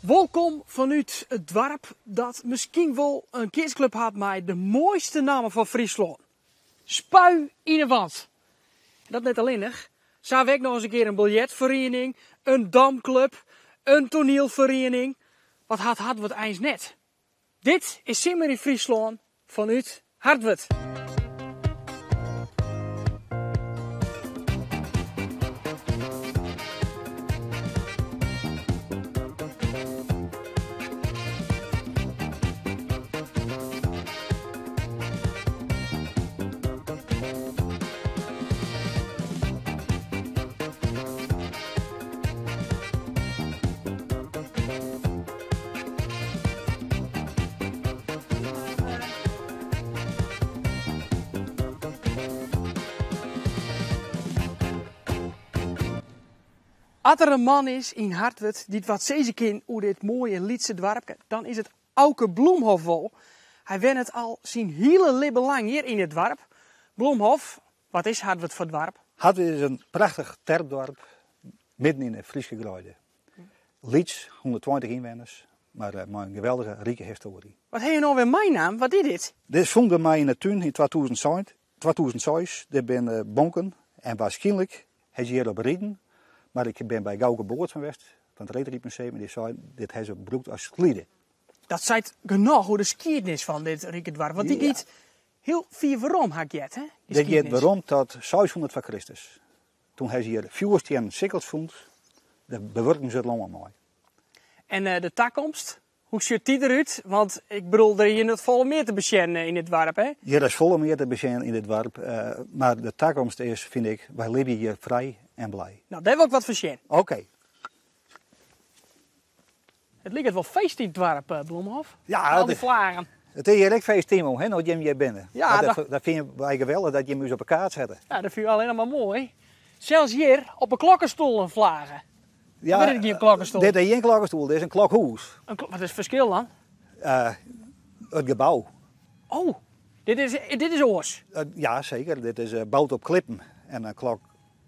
Wolkom fanút it doarp dat miskien wol in keatsklup hat mei de moaiste namme fan Fryslân. Spui yn 'e want. En dat net allinnich, se hawwe ek noch ris in kear in biljertferiening, in damklup, in toanielferiening. Wat hat Hartwert eins net? Dit is Simmer yn Fryslân fanút Hartwert. As der in man is yn Hartwert dy't wat sizze kin oer dit moaie lytse doarpke, dan is it Auke Bloemhof wol. Hy wennet al syn hiele libben lang hjir yn it doarp. Bloemhof, wat is Hartwert foar doarp? Hartwert is in prachtich terpdoarp midden yn de Fryske greide. Lyts, 120 ynwenners, mar mei in geweldige rike histoarje. Wat ha je no wer meinaam? Wat is dit? Dit fûn by my yn de tún yn 2006. Dit binne bonken en waarskynlik ha se hjir op riden, mar ik bin by Gauke Bootsma west fan it Reedrydmuseum en dy sei dit ha se brûkt as slide. Dat seit genôch oer de skiednis fan dit rike doarp, want dy giet hiel fier werom, ha ik heard, hè? Dit giet werom tot 600 foar Kristus. Toen ha se hjir fjoerstiennen sikkels fûn, dêr bewurken se it lân mei. En de takomst, hoe sjocht dy derút? Want ik bedoel, der is noch folle mear te besjen yn it doarp, hè? Hjir is folle mear te besjen yn it doarp, mar de takomst is, fyn ik, wy libje hjir frij en blij. No, dêr wol ik wat fan sjen. Oké. It liket wol feest yn it doarp, Bloemhof. Ja, Al dy flagen. It is hjir ek feest, Timo, hè, no't jim hjir binne. Ja, dat, dat fine wy geweldich dat jim ús op 'e kaart sette. Ja, dat fine we allinnich mar moai. Sels hjir op 'e klokkestoel in flage. Ja, Of is dit gjin klokkestoel? Dit is gjin klokkestoel, dit is in klokhûs. Wat is it ferskil dan? It gebou. Oh, dit is oars? Ja, seker. Dit is boud op klippen en in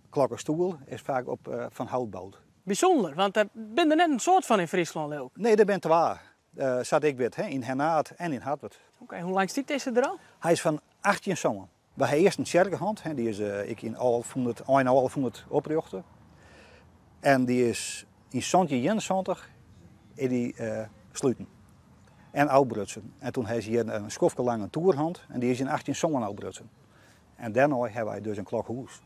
klokkestoel is faak fan hout boud. Bysûnder, want der binne der net in soad fan yn Fryslân, leau ik. Nee, der binne twa, sa't ik wit, yn Ternaard en yn Hartwert. Oké, hoe lang stiet dizze der al? Hy is fan 1807. We ha earst in tsjerke hân, dy is ek yn 1100, ein 1100 oprjochte. En dy is yn 1771 is dy sluten en ôfbrutsen. En toen ha se hjir in skoftke lang in toer hân en dy is yn 1807 ôfbrutsen. En dêrnei ha wy dus in klokhûs.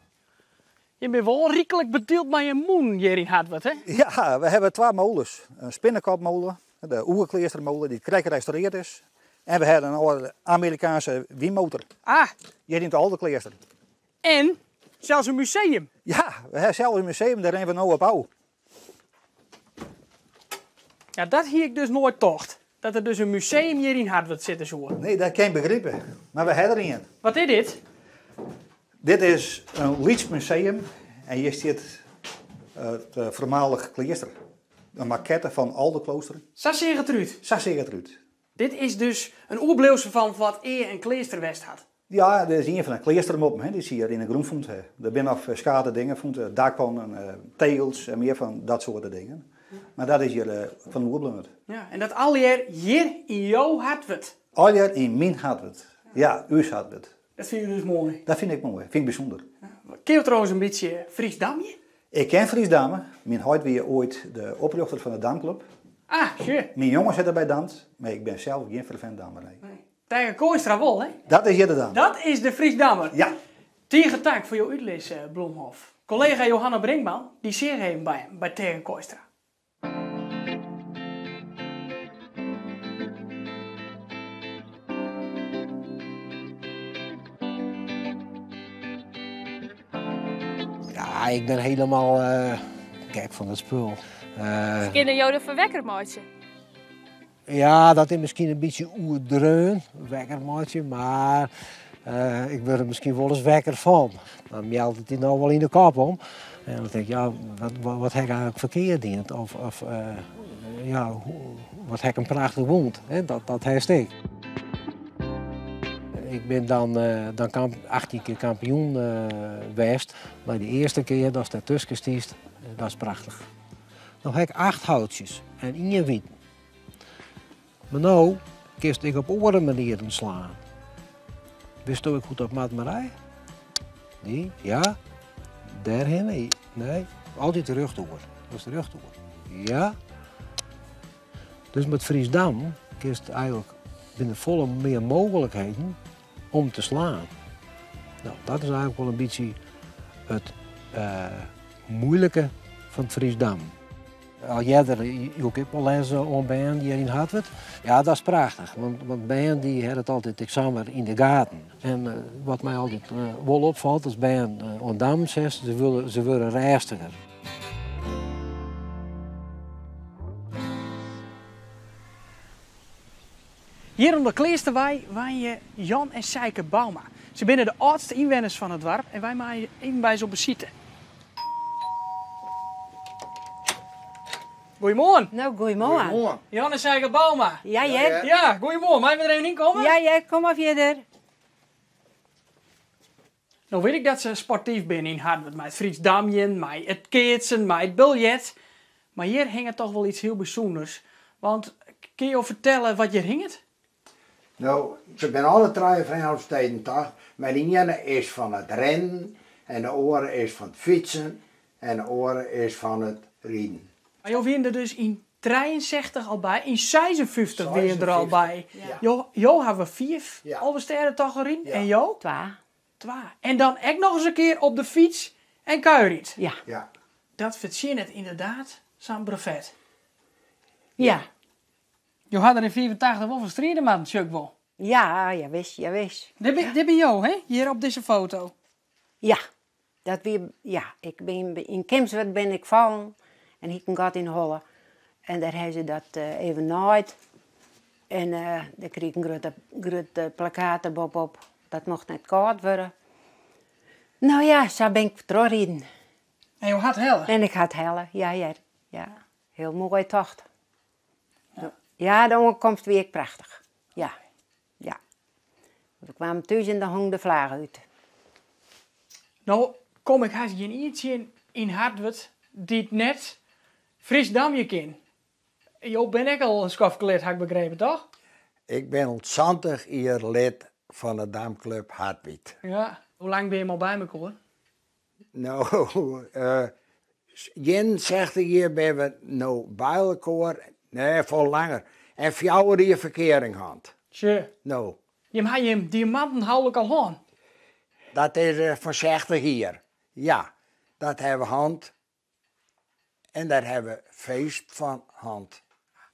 Je binne wol ryklik betyld mei in mûne hjir yn Hartwert, hè? Ja, we hawwe twa moles. In spinnekopmole, de Oerkleastermole, dy't krekt restaureard is. En we hawwe in âlde Amerikaanske wynmotor. Ah! Hjir yn it Aldekleaster. En sels in museum. Ja, we hawwe sels in museum, dêr rinne we no op ôf. Ja, dat hie ik dus noait tocht. Dat der dus in museum hjir yn Hartwert sitte soe. Nee, dat kin ik begripe. Mar we hawwe der ien. Wat is dit? Dit is in lyts museum en hjir stiet it foarmalich kleaster. In makette fan Aldeklooster. Sa seach it derút? Sa seach it derút. Dit is dus in oerbliuwsel fan wat ea in kleaster west hat? Ja, dit is ien fan de kleastermoppen, dy't se hjir yn de grûn fûn ha. Der binne noch ferskate dingen fûn, dakpannen, tegels en mear fan dat soarte dingen. Mar dat is hjir fan oerbleaun. Ja, en dat allegear hjir yn jo Hartwert? Allegear yn myn Hartwert, ja, ús Hartwert. Dat fine jo dus moai? Dat fyn ik moai, fyn ik bysûnder. Kinne jo trouwens in bytsje Frysk damje? Ik kin Frysk damme. Myn heit wie oait de oprjochter fan de damklup. Ah, sjoch. Myn jonges hawwe derby damd, mar ik bin sels gjin fervent dammer, nee. Teake Kooistra wol, hè? Dat is hjir de dammer. Dat is de Frysk dammer. Ja. Tige tank foar jo útlis, Bloemhof. Kollega Johanna Brinkman, dy seach even by him, by Teake Kooistra. Ja, ik bin hielendal gek fan it spul. Kinne jo derfoar wekker meitsje? Ja, dat is miskien in bytsje oerdreaun, wekker meitsje, mar ik wurd der miskien wolris wekker fan. Dan mealt it dy no wol yn de kop om. En dan tink ik, ja, wat, wat ha ik eigentlik ferkeard dien? Of ja, wat ha ik in prachtich wûn, hè, dat, dat hast ek. Ik bin dan, eh, dan kamp, 18 kear kampioen uh, west. Mar de earste kear datst dêr tusken stiest, dat is prachtich. No ha ik acht houtsjes en ien witen. Mar no kinst ek op oare manieren slaan. Witsto ek hoe't dat moat, Marij? Nee, ja? Dêrhinne? Nee, altyd rjochtoer. Dat is rjochtoer. Ja. Dus mei Frysk damjen kinst eigentlik binne folle mear mooglikheden om te slaan. No, dat is eigentlik wol in bytsje it uh, muoilike fan it Frysk damjen. Al earder joech ik wol les oan bern hjir yn Hartwert. Ja, dat is prachtich, want, want bern dy hawwe it altyd ek samar yn de gaten. En uh, wat my altyd uh, wol opfalt, as bern uh, oan dammen setst, se, wurde, se wurde rêstiger. Hjir oan de Kleasterwei wenje Jan en Sijke Bouma. Se binne de âldste ynwenners fan it doarp en wy meie even by se op besite. Goeiemoarn. No, goeiemoarn. Goeiemoarn. Jan en Sijke Bouma. Ja, hear. Ja, goeiemoarn. Meie we der even yn komme? Ja, hear, kom mar fierder. No wit ik dat se sportyf binne yn Hartwert mei it Frysk damjen, mei it keatsen, mei it biljet. Mar hjir hinget toch wol iets hiel bysûnders. Want kinne jo fertelle wat hjir hinget? No, se binne alle trije fan Elfstedentocht, mar de iene is fan it rinnen en de oare is fan it fytsen en de oare is fan it riden. Mar jo wiene der dus yn 63 al by, yn 56 wiene der al by. Jo, jo hawwe fiif Alvestêdetochten riden en jo? Twa. Twa. En dan ek noch ris in kear op de fyts en kuierrit. Ja. Ja. Dat fertsjinnet ynderdaad sa'n brevet. Ja. Jo ha der yn 85 wol foar stride moatten, sjoch ik wol. Ja, jawis, jawis. Dit binne jo, hè? Hjir op dizze foto. Ja, dat wie, ja, ik bin yn Kimswert bin ik fallen en hie ik in gat yn de holle. En dêr ha se dat even naaid. En dêr krige ik in grutte, grutte plakkaat der boppe-op. Dat mocht net kâld wurde. No ja, sa bin ik trochriden. En jo ha it helle? En ik ha it helle, ja hear. Ja, hiel moaie tocht. Ja, de oankomst wie ek prachtich. Ja, ja. We kwamen thús en dan hong de flage út. No kom ik hast gjin ien tsjin yn Hartwert dy't net Frysk damje kin. Jo binne ek al in skoftke lid, ha ik begrepen, toch? Ik bin al 70 jier lid fan de damklup Hartwert. Ja. Hoe lang binne jim al by mekoar? No, 61 jier binne we no by elkoar, nee, folle langer, en fjouwer jier ferkearing hân. Tsje. No. Jim ha jim diamanten houlik al hân? Dat is fan 60 jier, ja. Dat ha we hân en dêr ha we feest fan hân.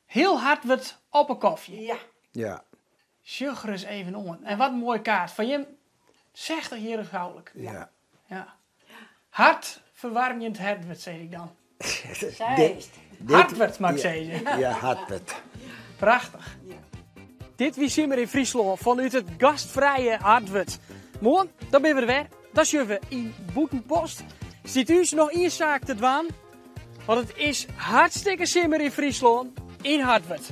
Hiel Hartwert op 'e kofje. Ja. Ja. Sjoch ris even oan. En wat in moaie kaart fan jim sechtichjierrich houlik. Ja. Ja. Hartferwaarmjend Hartwert, sis ik dan. Seist. Hartwert, moat ik sizze. Ja, Hartwert. Prachtich. Dit wie Simmer yn Fryslân fanút it gastfrije Hartwert. Moarn, dan binne we der wer. Dan sjogge we yn Bûtenpost. Stiet ús noch ien saak te dwaan, want it is hartstikke simmer yn Fryslân, yn Hartwert.